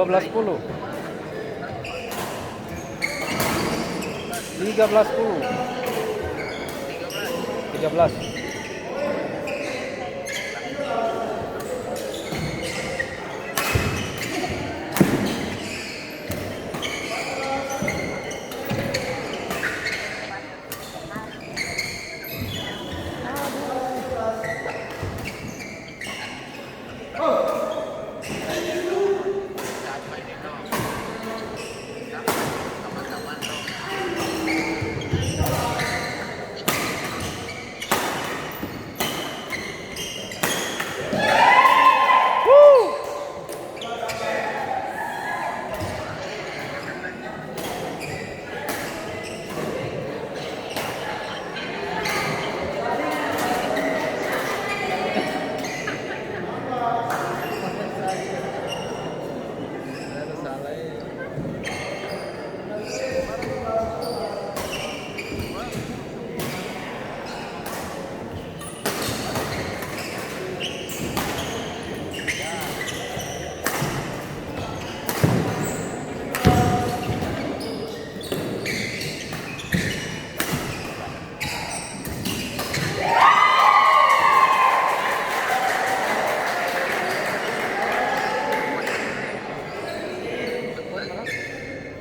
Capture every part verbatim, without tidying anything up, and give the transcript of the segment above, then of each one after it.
Dua belas sepuluh. Tiga belas sepuluh. Tiga belas.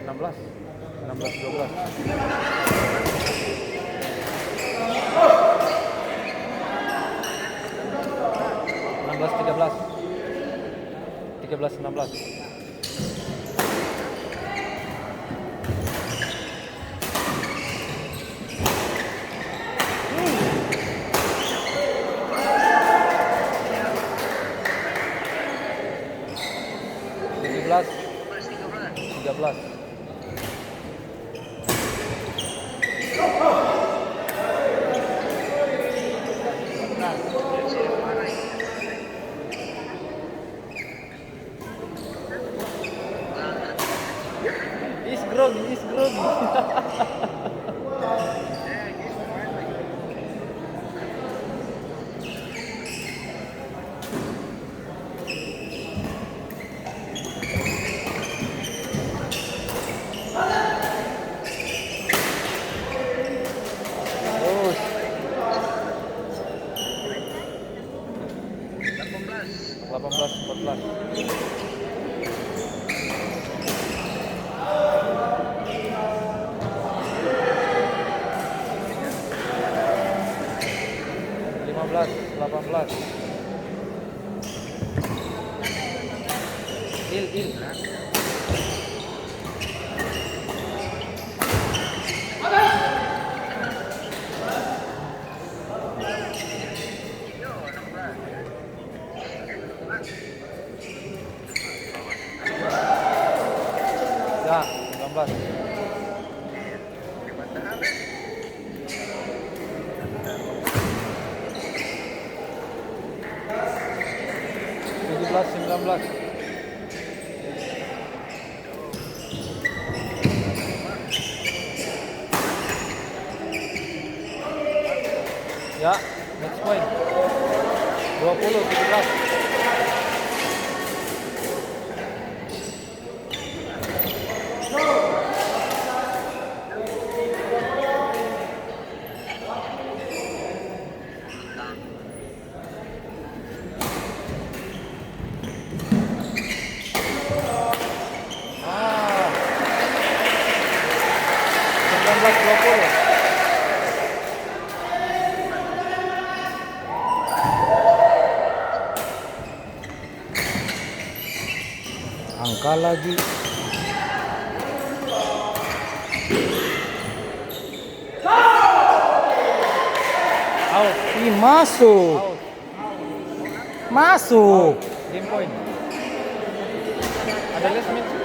Enam belas. Enam belas dua belas. Enam belas tiga belas. Tiga belas enam belas. Tujuh belas tiga belas. Is groggy, is groggy. Terus. Delapan belas empat belas. Lima belas delapan belas. Il, il. Ya, sembilan belas. Tujuh belas sembilan belas. Ya, match point. Dua puluh tujuh belas. Ah. Sembilan belas dua puluh. Angka lagi. Out. Ih, masuk. Out. Masuk. Game point. Ada last minute.